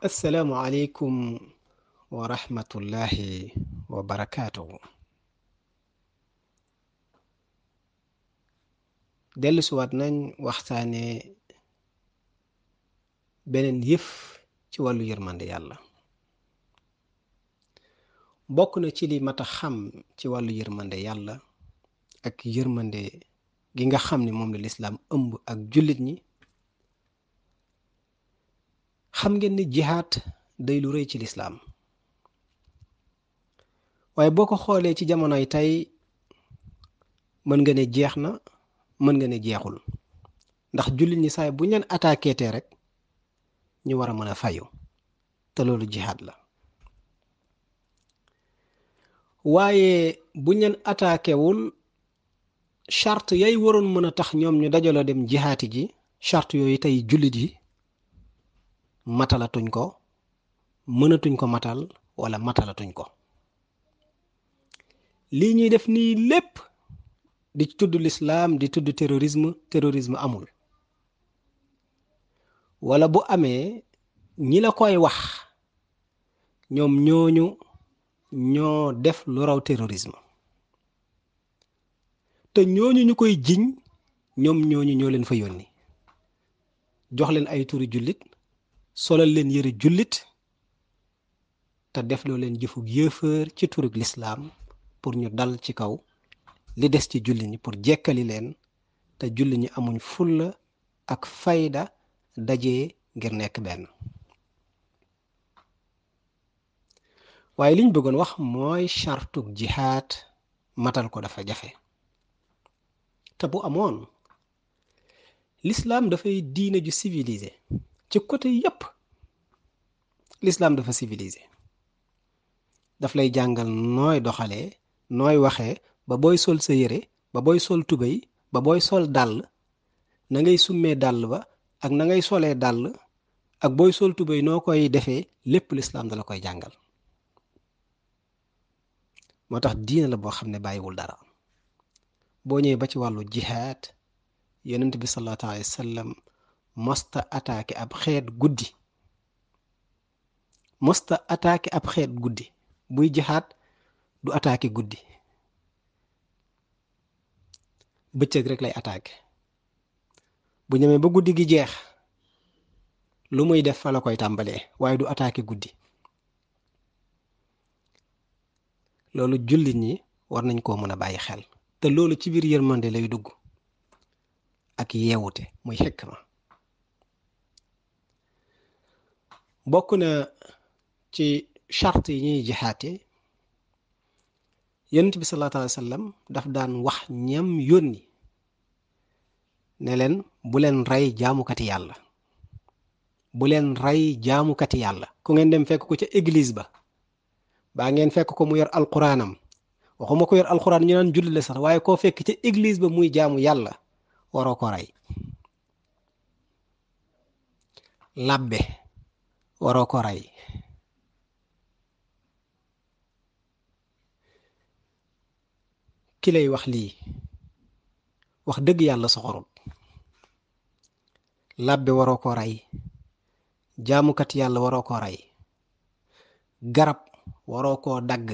السلام عليكم ورحمة الله وبركاته. dellu siwaat nañ waxtaane beneen yëf ci wàllu yërmande yàlla. bokk na ci li mat a xam ci wàllu yërmande yàlla ak yërmande gi nga xam ni moom la lislaam ëmb ak jullit ñi. xam ngeen ni jihaad day lu rëy ci lislaam, waaye boo ko xoolee ci jamonoy tey mën nga ne jeex na, mën nga ne jeexul, ndax jullit ñi saay bu ñu leen attaqué te rek ñu war a mën a fayu, te loolu jihaad la. waaye bu ñu leen attaqué wul, charte yay waroon mën a tax ñoom ñu dajaloo dem jihaati ji, charte yooyu tey jullit yi matalatuñ ko, mënatuñ ko matal wala matalatuñ ko. lii ñuy def nii lépp di tudd lislaam di tudd terrorisme amul, wala bu amee ñi la koy wax ñoom ñoo def lu raw terrorisme, te ñooñu ñu koy jiñ ñoom ñoo leen fa yónni, jox leen ay turi jullit, solal leen yëre jullit, te def loo leen jëfug yéefër ci turug lislaam pour ñu dal ci kaw li des ci jullit ñi, pour jekkali leen, te jullit ñi amuñ fulla ak fayda dajee ngir nekk benn. waaye liñ bëggoon wax mooy chartug jihaad matal ko dafa jafe, te bu amoon l'islam dafay diine ju civilisé ci côté yépp. l'islam dafa civilisé, daf lay jàngal nooy doxalee, nooy waxee, ba booy sol sa yére, ba booy sol tubéy, ba booy sol dàll, na ngay summee dàll ba ak na ngay solee dàll, ak booy sol tubéy noo koy defee, lépp l'islam dala koy jàngal. moo tax diine la boo xam ne bàyyiwul dara. boo ñëwee ba ci wàllu jihaad, yonent bi sallallahu alayhi wa sallam mosta attaqué ab xeet guddi, mosta attaqué ab xeet guddi. buy jihaad du attaqué guddi, bëccëg rek lay attaqué. bu ñemee ba guddi gi jeex lu muy def fa la koy tàmbalee, waaye du attaqué guddi. loolu jullit ñi war nañ koo mën a bàyyi xel, te loolu ci biir yërmande lay dugg ak yeewute, muy xikma. bokk na ci charte yi ñuy jihaate, yonent bi sallallahu alayhi wa sallam daf daan wax ñam yónni ne leen bu leen rey jaamukati yàlla, bu leen rey jaamukati yàlla. ku ngeen dem fekk ko ca église ba, baa ngeen fekk ko mu yor alquraanam, waxuma ko yor alquraan ñu naan julli la sax, waaye koo fekk ca église ba muy jaamu yàlla waroo ko rey. labbe waroo ko rey. ki lay wax lii wax dëgg yàlla soxorut. labbe waroo ko rey, jaamukat yàlla waroo ko rey, garab waroo koo dagg,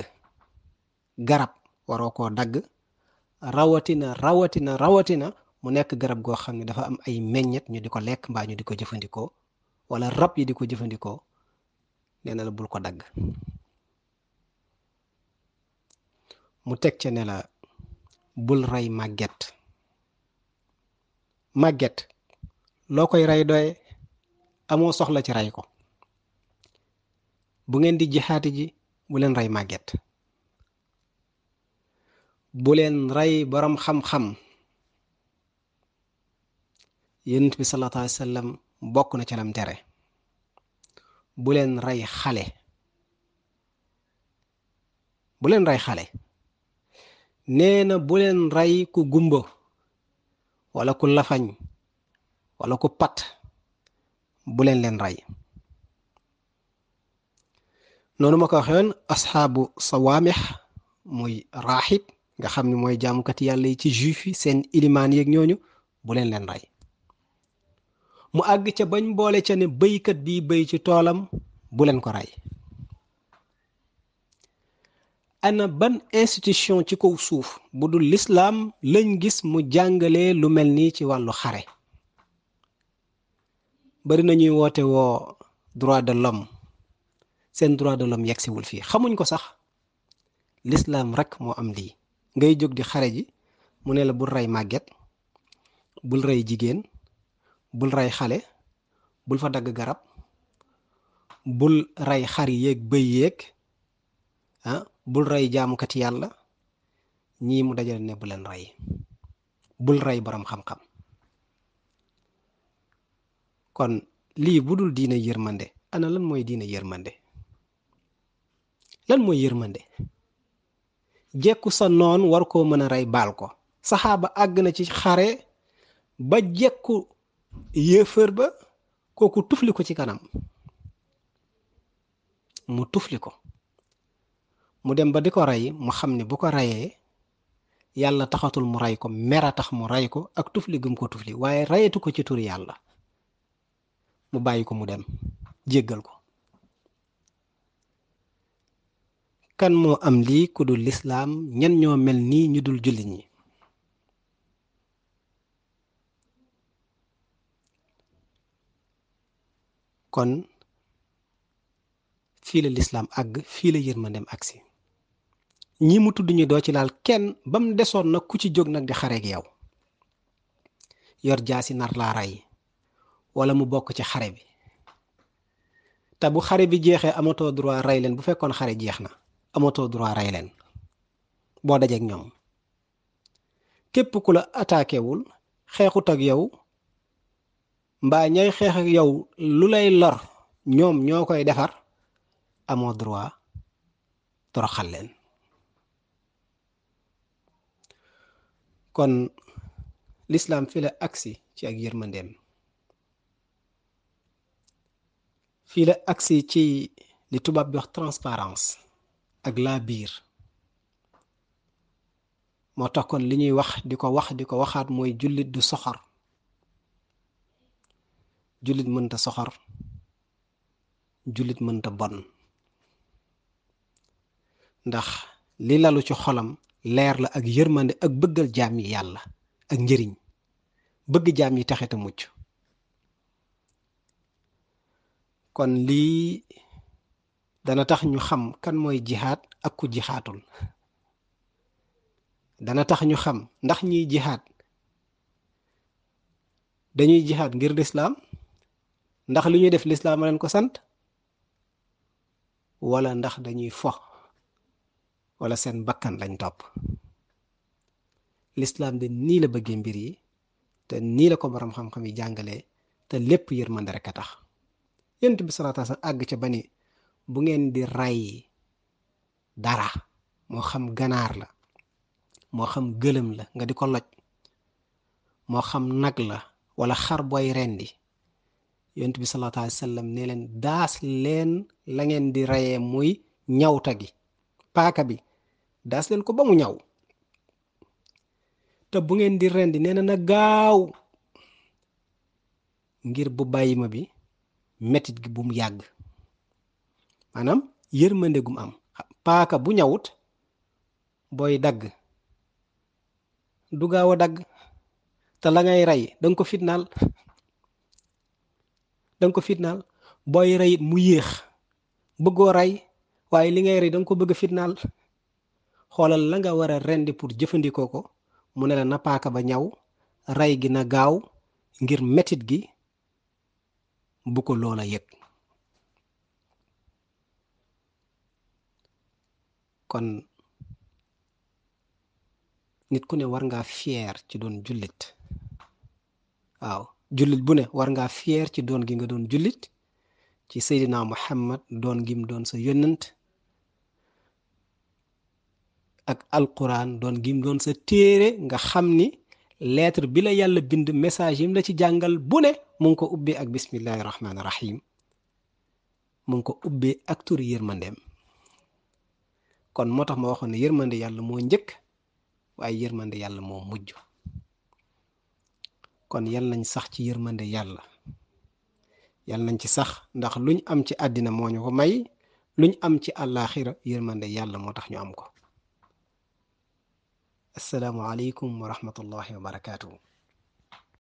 garab waroo koo dagg, rawatina mu nekk garab goo xam ne dafa am ay meññet ñu di ko lekk mbaa ñu di ko jëfandikoo, wala rab yi di ko jëfandikoo. nee na la bul ko dagg. mu teg ca ne la bul rey màgget loo koy rey doye, amoo soxla ci rey ko. bu ngeen di jihaati ji bu leen rey màgget, bu leen rey borom xam-xam. yonent bi sallallahu alayhi wa sallam bokk na ca lam tere, bu leen rey xale, bu leen rey xale. nee na bu leen rey ku gumba wala ku lafañ wala ku pat, bu leen rey. noonu ma ko waxee woon, asxaabu sawaamix muy raaxib nga xam ne mooy jaamukati yàlla yi ci juif yi, seen ilimaan yeeg ñooñu, bu leen rey. mu àgg ca bañ boole ca ne béykat bii béy ci toolam bu leen ko rey. ana ban institution ci kaw suuf bu dul lislaam lañ gis mu jàngalee lu mel nii ci wàllu xare? bari na ñuy woote woo droit de l'homme, seen droit de l'homme yegsiwul fii, xamuñ ko sax. lislaam rek moo am lii. ngay jóg di xare ji mu ne la bul rey màgget, bul rey jigéen, bul rey xale, bul fa dagg garab, bul rey xar yéeg bëy yéeg, bul rey jaamukati yàlla. ñii mu dajale ne bu leen rey, bul rey borom xam-xam. kon lii bu dul diina yërmande, ana lan mooy diina yërmande? lan mooy yërmande? jekku sa noon war koo mën a rey baal ko. saxaaba àgg na ci xare ba jekku yéefër ba, kooku tufli ko ci kanam, mu tufli ko, mu dem ba di ko rey, mu xam ne bu ko reyee yàlla taxatul mu rey ko, mera tax mu rey ko ak tufli gëm ko tufli, waaye reyetu ko ci turi yàlla. mu bàyyi ko mu dem, jéggal ko. kan moo am lii ku dul lislaam? ñan ñoo mel nii ñu dul jullit ñi? kon fii la lislaam àgg, fii la yërmandeem agsi. ñi mu tudd ñu doo ci laal kenn, ba mu desoon nag ku ci jóg nag di xareeg yow, yor jaasi nar laa rey wala mu bokk ci xare bi. te bu xare bi jeexee amatoo droit rey leen. bu fekkoon xare jeex na amatoo droit rey leen boo dajeek ñoom. képp ku la attaqué wul, xeexut ak yow, mbaa ñay xeex ak yow lu lay lor ñoom ñoo koy defar, amoo droit toroxal leen. kon lislaam fi la agsi ci ak yërmandeem, fii la agsi ci li tubaab bi wax transparence ak laa biir. moo tax kon li ñuy wax di ko waxaat mooy jullit du soxor. jullit mënta soxor, jullit mënta bon, ndax li lalu ci xolam leer la ak yërmande ak bëggal jaam yi yàlla ak njëriñ, bëgg jaam yi taxe te mucc. kon lii dana tax ñu xam kan mooy jihaad ak ku jihaatul. dana tax ñu xam ndax ñiy jihaad dañuy jihaad ngir lislaam, ndax li ñuy def lislaam a leen ko sant, wala ndax dañuy fo wala seen bakkan lañ topp. lislaam de nii la bëggee mbir yi, te nii la ko borom xam-xam yi jàngalee, te lépp yërmande rek a tax. yonent bi sallallahu alayhi wasallam àgg ca ba ni bu ngeen di rey dara, moo xam ganaar la, moo xam gëlëm la nga di ko loj, moo xam nag la wala xar booy rendi, yonent bi sallallahu alayhi wasallam ne leen daas leen la ngeen di reyee muy ñawta gi, paaka bi daas leen ko ba mu ñaw. te bu ngeen di rendi nee na gaaw, ngir bu bàyyi ma bi metit gi bu mu yàgg. maanaam yërmande gum am. paaka bu ñawut booy dagg du gaaw a dagg, te la ngay rey danga ko fitnaal. booy rey it mu yéex, bëggoo rey, waaye li ngay rey danga ko bëgg a fitnaal. xoolal la nga war a rendi pour jëfandikoo ko, mu ne la na paaka ba ñaw, rey gi na gaaw, ngir metit gi bu ko loola yëg. kon nit ku ne war ngaa fier ci doon jullit. waaw, jullit bu ne war ngaa fier ci doon gi nga doon jullit, ci Seydina Muhammad doon gim doon sa yónnant, ak alquran doon gim doon sa téere. nga xam ni lettre bi la yàlla bind, message yim la ci jàngal bu ne mu ngi ko ubbee ak bismillahi rahmaani rahim, mu ngi ko ubbee ak turi yërmandeem. kon moo tax ma waxoon ne yërmande yàlla moo njëkk, waaye yërmande yàlla moo mujj. kon yal nañ sax ci yërmande yàlla, yàlla nañ ci sax ndax luñ am ci àddina moo ñu ko may luñ am ci àllaaxira yërmande yàlla moo tax ñu am ko. assalaamu aleykum wa rahmatullahi wa barakaatuhu.